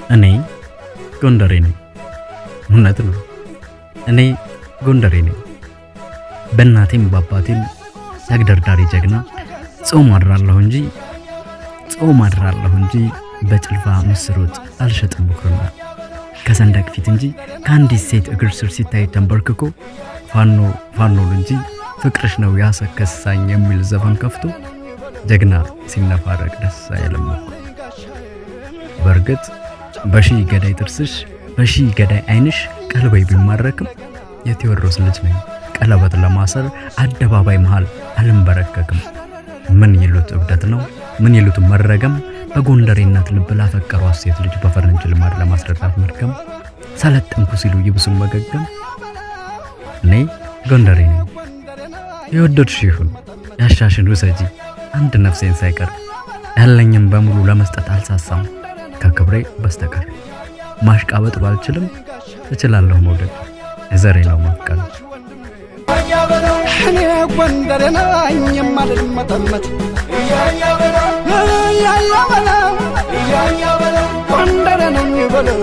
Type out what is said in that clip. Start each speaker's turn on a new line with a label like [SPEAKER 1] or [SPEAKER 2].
[SPEAKER 1] እኔ ጎንደሬ ነኝ። እውነት ነው። እኔ ጎንደሬ ነኝ። በእናቴም በአባቴም ተግደርዳሪ ጀግና፣ ጾም አድራለሁ እንጂ፣ ጾም አድራለሁ እንጂ በጭልፋ ምስር ወጥ አልሸጥም ብኩርና። ከሰንደቅ ፊት እንጂ ከአንዲት ሴት እግር ስር ሲታይ ተንበርክኮ ፋኖ ፋኖን እንጂ ፍቅርሽ ነው ያሰከሳኝ የሚል ዘፈን ከፍቶ ጀግና ሲነፋረቅ ደስ አይልም እኮ። በእርግጥ በሺህ ገዳይ ጥርስሽ፣ በሺህ ገዳይ ዓይንሽ ቀልቤ ቢማረክም የቴዎድሮስ ልጅ ነኝ። ቀለበት ለማሰር አደባባይ መሃል አልንበረከክም። ምን ይሉት እብደት ነው፣ ምን ይሉት መረገም፣ በጎንደሬነት ልብ ላፈቀሯት ሴት ልጅ በፈረንጅ ልማድ ለማስረዳት መድከም፣ ሰለጠንኩ ሲሉ ይብሱን መገገም። እኔ ጎንደሬ ነኝ። የወደድሽ ይሁን፣ ያሻሽን ውሰጂ፣ አንድ ነፍሴን ሳይቀር ያለኝም በሙሉ ለመስጠት አልሳሳም ከክብሬ በስተቀር። ማሽቃበጥ ባልችልም እችላለሁ መውደድ፣ የዘሬ ነው ማፍቀር።
[SPEAKER 2] እኔ ጎንደሬ ነኝ የማልመጠመጥ፣ እያያ በለው፣ ጎንደሬ ነኝ በለው።